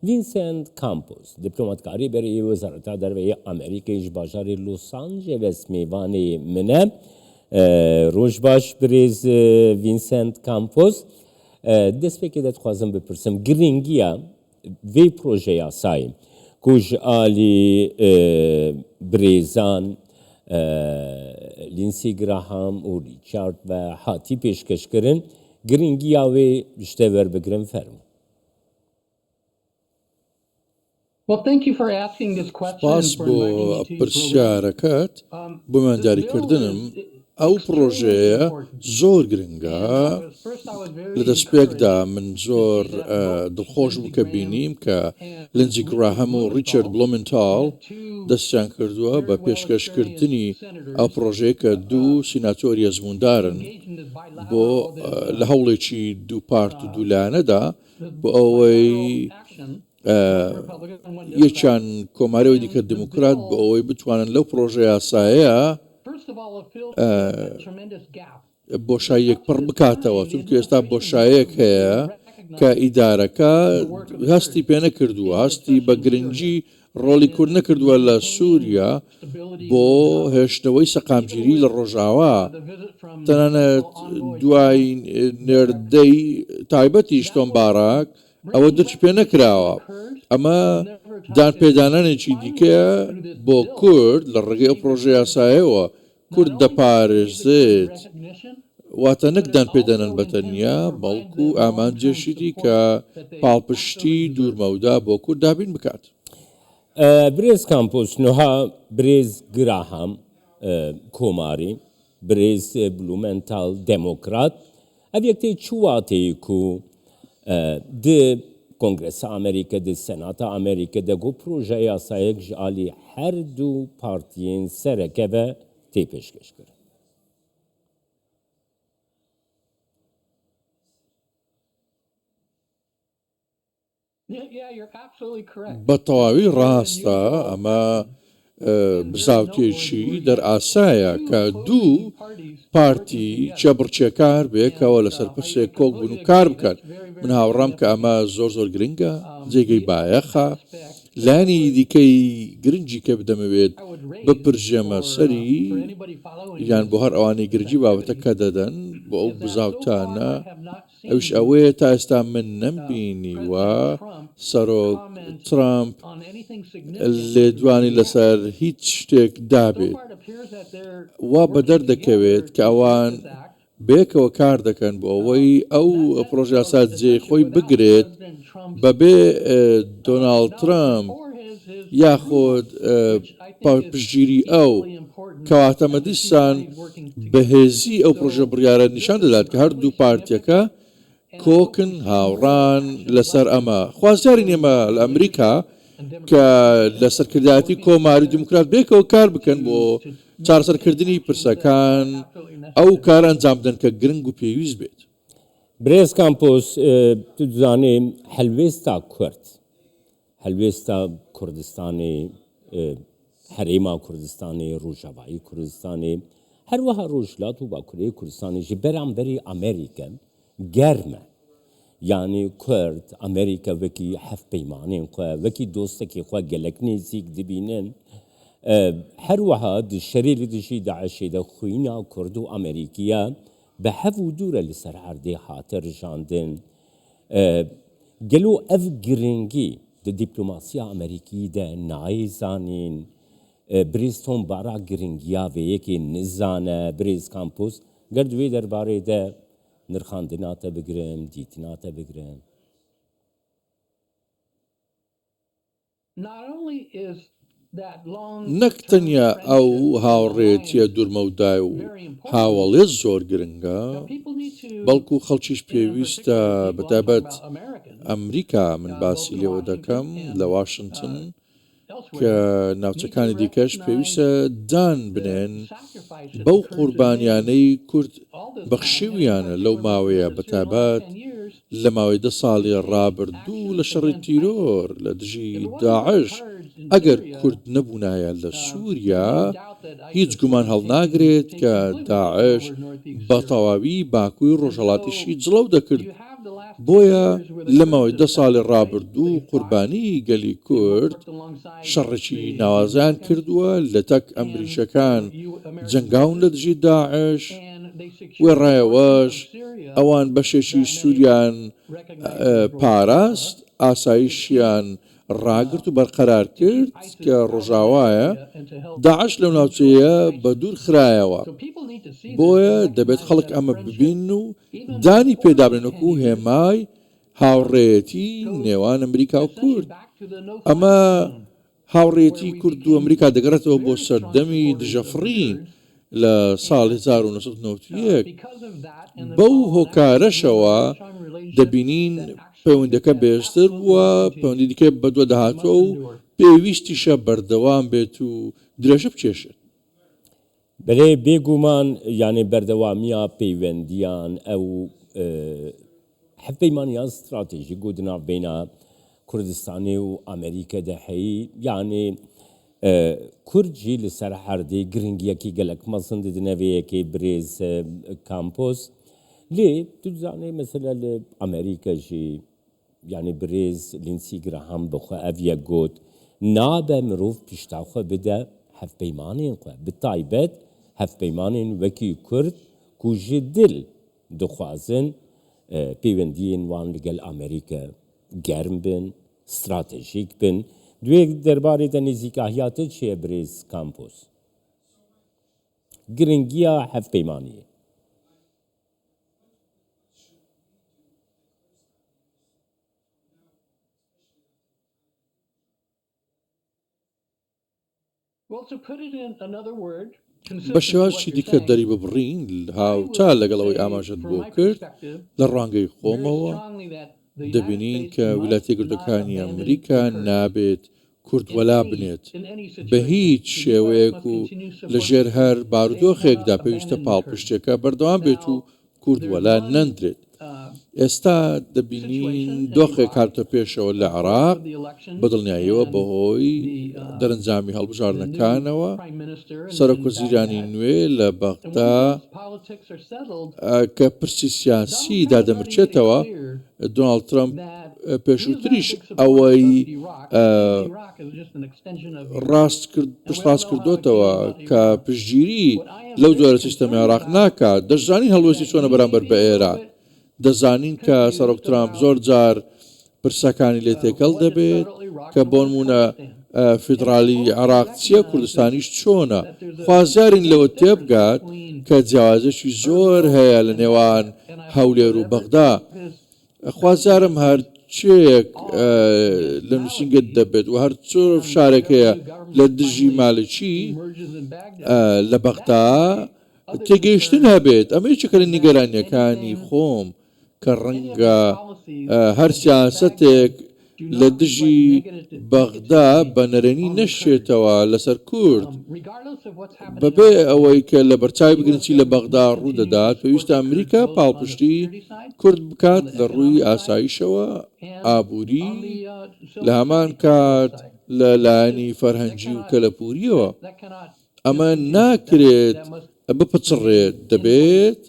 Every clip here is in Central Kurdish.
Vincent Campos, diplomatkarê berê yê Wezareta Derve yê Amerîkayê ji bajarê Los Angeles mêvanê min e. Roj baş birêz Vincent Campos. Destpêkê de dixwazim bipirsim girîngiya vê projeyasayê ku ji alî birêzan Lindsey Graham û Richard ve hatî pêşkeşkirin, girîngiya wê ji te werbigirim fermo. Spas بۆ پرسیارەکەت بۆ میوانداریکردنم. ئەو پڕۆژەیە زۆر گرنگە. لە دەستپێکدا من زۆر دڵخۆش بوو کە بینیم کە لینزی گراهەم و ڕیچارد بلومنتاڵ دەستیان کردووە بە پێشکەشکردنی ئەو پڕۆژەیە کە دوو سیناتۆری ئەزمووندارن بۆ لە هەوڵێکی دوو پارت و دوو لایەنەدا بۆ ئەوەی یەکیان کۆماری ئەوی دیکە دیموکرات بۆ ئەوەی بتوانن لەو پڕۆژە یاسایە بۆشاییەک پڕ بکاتەوە چونکە ئێستا بۆشایەک هەیە کە ئیدارەکە هەستی پێ نەکردووە هەستی بە گرنگی ڕۆڵی کورد نەکردووە لە سووریا بۆ هێشتنەوەی سەقامگیری لە ڕۆژاوا، تەنانەت دوای نێردەی تایبەتیش تۆم باراک ئەوە درکی پێ نەکراوە. ئەمە دانپێدانانێکی دیکەیە بۆ کورد لە ڕێگەی ئەو پڕۆژە یاسایەوە کورد دەپارێزێت، واتە نەک دانپێدانان بە تەنیا، بەڵکو ئامانجێشیتی کە پاڵپشتی دوورمەودا بۆ کورد دابین بکات. برێز کامپۆس نوها برێز گراهام کۆماری، برێز بلومنتال دێمۆکرات، ئەڤ یەک تێ چ واتەیەک و د کۆنگرێسا ئامریکا د سێناتا ئامریکا دە گۆ پرۆژە یاسایەک ژ ئالی هەر دوو پارتیێن سەرەکە ڤە تێ پێشکەش کرن. بە تەواوی ڕاستە، ئەمە بزاوتێکی دەرئاسایە کە دوو پارتی کێبڕکێکار بەیەکەوە لەسەر پرسێک کۆک بن و کار بکەن. من هاوڕام کە ئەمە زۆر زۆر گرنگە، جێگەی بایەخە. لایەنی دیکەی گرنگی کە دەمەوێت بپرژێمە سەری، یان بۆ هەر ئەوانەی گرنگی بابەتەکە دەدەن، بۆ ئەو بزاوتانە، ئەویش ئەوەیە تا ئێستا من نەمبینیوە سەرۆک ترامپ لێدوانی لەسەر هیچ شتێک دابێت. وا بەدەر دەکەوێت کە ئەوان بەیەکەوە کار دەکەن بۆ ئەوەی ئەو پڕۆژەیاسا جێی خۆی بگرێت بەبێ دۆناڵد ترەمپ یاخود پشتگیری ئەو، کەواتە ئەمە دیسان بەهێزی ئەو پڕۆژە بڕیارە نیشان دەدات کە هەردوو پارتیەکە کۆکن هاوڕان لەسەر ئەمە. خوازیارین ئێمە لە ئەمریکا کە لە سەرکردایەتی کۆماری و دیموکرات بێکەوە کار بکەن بۆ چارەسەرکردنی پرسەکان، ئەو کارە ئەنجام بدەن کە گرنگ و پێویست بێت. برێز کامپۆس، تو دزانێ هەلوێستا کورد، هەلوێستا کوردستانێ، هەرێما کوردستانێ، روژاڤایی کوردستانێ، هەروەها روژهلات و باکورێ کوردستانێ ژی بەرامبەری ئامریکە گەرمە. یانی کورد ئامریکە وەکی هەڤپەیمانێن خوە، وەکی دۆستەکی خوە گەلەک نێزیک دبینن. هەروەها د شەرێ li dijî DAIŞê de xwîna Kurd û Amerîkiya Bi hev û dû re li ser erdê hate rijandin. Gelo ev giringî di dîplomasiya Amerîkî de nayê zanîn? Birêz Tom Barrack giringiya vê yekê nizane. Birêz Campos, ger di wê derbarê de nirxandina te bigirim, dîtina te bigirim. نەک تەنیا ئەو هاوڕێیەتییە دوورمەودای و هاوەڵیە زۆر گرنگە، بەڵکو خەڵکیش پێویستە بەتایبەت ئەمریکا من باسی لێوە دەکەم لە واشنتن کە ناوچەکانی دیکەش پێویستە دان بنێن بەو قوربانیانەی کورد بەخشیویانە لەو ماوەیە بەتایبەت لە ماوەی دە ساڵی ڕابردوو لە شەڕی تیرۆر لە دژی داعش، ئەگەر کورد نەبوونایە لە سووریا، هیچ گومان هەڵناگرێت کە داعش بە تەواوی باکووی ڕۆژهەڵاتیشی جڵەو دەکرد. بۆیە لە ماوەی دە ساڵی ڕابردوو قوربانیی گەلی کورد شەڕێکی ناوازەیان کردووە، لەتەک ئەمریکییەکان جەنگاون لە دژی داعش، وێڕای ئەوەش ئەوان بەشێکی سووریان پاراست، ئاسایشیان ڕاگرت و بەرقەرار کرد کە ڕۆژاوایە، داعش لەو ناوچەیە بەدوور خرایەوە. بۆیە دەبێت خەڵک ئەمە ببینن و دانی پێدابنێن وەکو هێمای هاوڕێیەتی نێوان ئەمریکا و کورد. ئەمە هاوڕێیەتی کورد و ئەمریکا دەگەڕێتەوە بۆ سەردەمی دژەفڕین لە ساڵی 1991. بەو هۆکارەشەوە دەبینین پەیوەندیەکە بەهێزتر بووە، پەیوەندی دیکەی بەدوادا هاتووە و پێویستیشە بەردەوام بێت و درێژە بکێشێت. بەلێ بێگومان یانێ بەردەوامییا پەیوەندیان ئەو هەڤپەیمانیا ستراتێژیک و di navbeyna Kurdistanê û Amerîka de heyî yanê Kurd jî li ser herdê giringiyekî gelek mezin didine vê yekê birêz Campos. Lê tu dizanî mesela li Amerîka jî Yanî birêz Lindsey Graham bi xwe ev yek got, Nabe mirov pişta xwe bide hevpeymanên xwe, bi taybet hevpeymanên wekî Kurd ku ji dil dixwazin pêwendiyên wan li gel Amerîka germ bin, stratejîk bin. Di wê derbarê de nêzîkahiya te çi ye birêz Campos? Giringiya hevpeymaniyê. بە شێوازێکی دیکە دەریببڕین، هاوتا لەگەڵ ئەوەی ئاماژەت بۆ کرد، لە ڕوانگەی خۆمەوە دەبینین کە ویلایەتە یەکگرتووەکانی ئەمریکا نابێت کورد وەلا بنێت بە هیچ شێوەیەک و لە ژێر هەر بارودۆخێکدا پێویستە پاڵپشتیەکە بەردەوام بێت و کورد وەلا نەندرێت. ئێستا دەبینین دۆخێک هاتە پێشەوە لە عێراق بە دڵنیاییەوە بەهۆی دەرەنجامی هەڵبژاردنەکانەوە سەرۆکوەزیرانی نوێ لە بەغدا کە پرسی سیاسی دادەمرچێتەوە دۆناڵد ترەمپ پێشووتریش ئەوەی ڕاست کرد پشتڕاست کردوتەوە کە پشتگیری لەو جۆرە سیستەمی عێراق ناکات. دەشزانین هەڵوێستی چۆنە بەرامبەر بە ئێران. دەزانین کە سەرۆک ترامپ زۆر جار پرسەکانی لێ تێکەڵ دەبێت کە بۆنمونە فیدڕالی عێراق چییە کوردستانیش چۆنە. خوازیارین لەوە تێبگات کە جیاوازیەکی زۆر هەیە لە نێوان هەولێر و بەغدا. خوازیارم هەرچییەک لە نووسینگەت دەبێت و هەر چۆرە فشارێک هەیە لە دژی مالکی لە بەغدا تێگەیشتن هەبێت. ئەمە یەکێکە لە نیگەرانییەکانی خۆم کە ڕەنگە هەر سیاسەتێک لە دژی بەغدا بە نەرێنی نەشێتەوە لەسەر کورد. بەبێ ئەوەی کە لەبەرچاوی بگرن چی لە بەغدا ڕوودەدات، پێویستە ئەمریکا پاڵپشتی کورد بکات لە ڕووی ئاسایشەوە، ئابووری، لە هەمان کات لە لایەنی فەرهەنگی و کەلەپوورییەوە. ئەمە ناکرێت بپچڕێت، دەبێت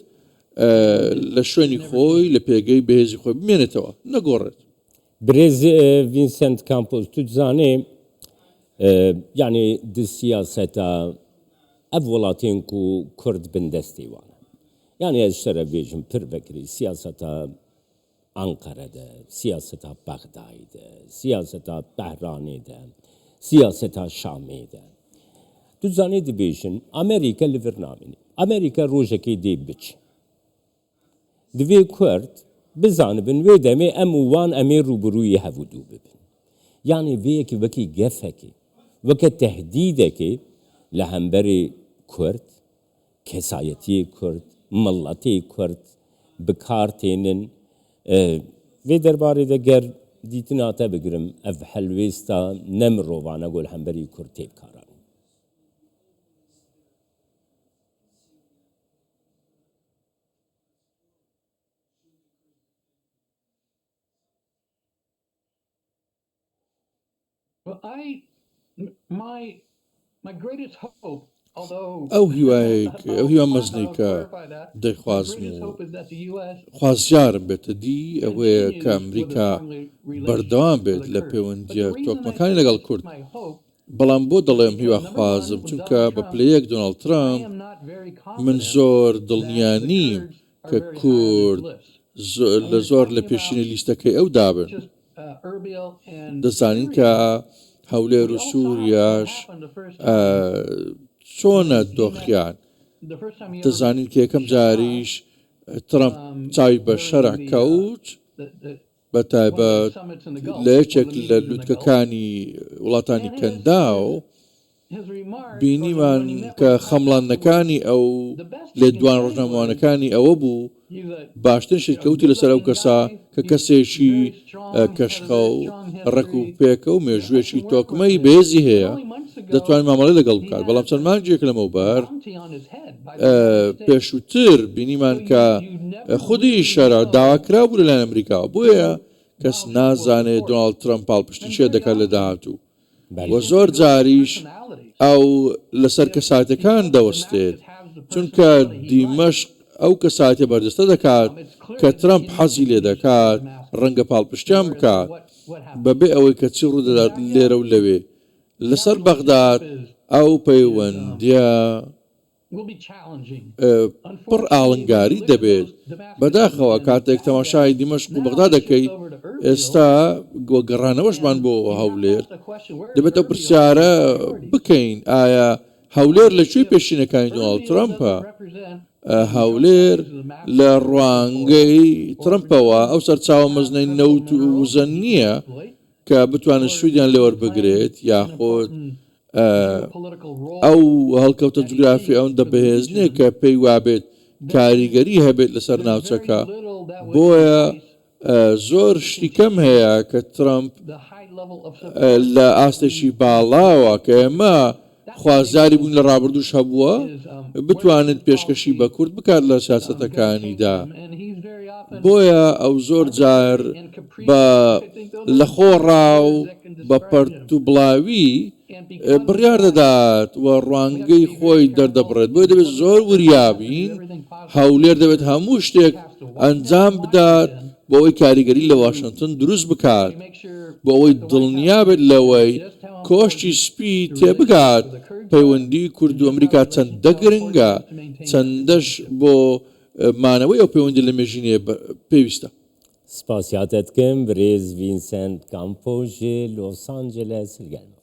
لە شوێنی خۆی، لە پێگەی بەهێزی خۆی بمێنێتەوە، نەگۆڕێت. برێز ڤینسنت کامپۆس تو دزانێ یعنی di siyaseta ev welatên ku Kurd bindestê wan e. Yani ez ji te re bêjim pir vekirî siyaseta Enqere de, siyaseta Bexdayê de, siyaseta Tehranê de, siyaseta Şamê de. Tu dizanî dibêjin Amerîka li vir namîne. Amerîka rojekê dê biçe. Divê Kurd bizanibin wê demê em û wan em ê rûbirûyê hevûdû bibin. Yanî vê yekê wekî gefekê, weke tehdîdekê li hemberê Kurd, kesayetiyê Kurd, miletê Kurd bi kar tênin. Vê derbarê de ger dîtina te bigirim ev helwêsta ne mirovane ku li hemberî Kurd tê bikaranîn. ئەو هیوایەی ئەو هیوا مەزنەی کە دەیخوازم و خوازیارم بێتە دی ئەوەیە کە ئەمریکا بەردەوام بێت لە پەیوەندییە تۆکمەکانی لەگەڵ کورد. بەڵام بۆ دەڵێم هیواخوازم، چونکە بە پلە یەک دۆناڵد ترەمپ، من زۆر دڵنیا نیم کە کورد لە زۆر لە پێشینەی لیستەکەی ئەو دابن. دەزانین کە هەولێر و سووریاش چۆنە دۆخیان. دەزانین کە یەکەم جاریش ترەمپ چاوی بە شەرع کەوت، بە تایبەت لە یەکێک لە لوتکەکانی وڵاتانی کەنداو، بینیمان کە خەمڵاندنەکانی ئەو لێدوان ڕۆژنامەوانەکانی ئەوە بوو باشترین شت کە وتی لەسەر ئەو کەسە کە کەسێکی کەشخە و ڕێک و پێکە و مێژوویەکی تۆکمەی بەهێزی هەیە دەتوانێت مامەڵەی لەگەڵ بکات بەڵام چەند مانگێک لەمەوبەر پێشووتر بینیمان کە خودی شەرع داواکراو بوو لەلایەن ئەمریکاوە بۆیە کەس نازانێت دۆناڵد ترەمپ پاڵپشتی چێ دەکات لە داهاتوو و زۆر جاریش ئەو لەسەر کەساتەکان دەوەستێت چونکە دیمەشق ئەو کەساتێ بەرجەستە دەکات کە ترەمپ حەزی لێ دەکات ڕەنگە پاڵپشتیان بکات بەبێ ئەوەی کە چی ڕوودەدات لێرە و لەوێ لەسەر بەغداد ئەو پەیوەندیە پڕ ئاڵنگاری دەبێت. بەداخەوە کاتێک تەماشای دیمەشق و بەغدا دەکەی، ئێستا وە گەڕانەوەشمان بۆ هەولێر، دەبێت ئەو پرسیارە بکەین ئایا هەولێر لە کوێی پێشینەکانی دۆناڵد ترەمپە؟ هەولێر لە ڕوانگەی ترەمپەوە ئەو سەرچاوە مەزنەی نەوت و وزە نییە کە بتوانێت سوودیان لێوەربگرێت یاخود ئەو هەڵکەوتە جوگرافی ئەوەندە بەهێز نییە کە پێی وابێت کاریگەری هەبێت لەسەر ناوچەکە، بۆیە زۆر شتی کەم هەیە کە ترەمپ لە ئاستێکی باڵاوە کە ئێمە خوازیاری بووین لە ڕابردووش هەبووە بتوانێت پێشکەشی بە کورد بکات لە سیاسەتەکانیدا بۆیە ئەو زۆر جار بە لەخۆڕا و بە پەرت و بڵاوی بڕیار دەدات و ڕوانگەی خۆی دەردەبڕێت بۆیە دەبێت زۆر وریا بین هەولێر دەبێت هەموو شتێک ئەنجام بدات بۆ ئەوەی کاریگەری لە واشنتن دروست بکات بۆ ئەوەی دڵنیا بێت لەوەی کۆشکی سپی تێبگات پەیوەندی کورد و ئەمریکا چەندە گرنگە چەندەش بۆ مانەوەی ئەو پەیوەندی لە مێژینەیە پێویستە. سپاسیاتە دکەم برێز ڤینسێنت کامپۆ ژ لۆس ئانجلس لگەل.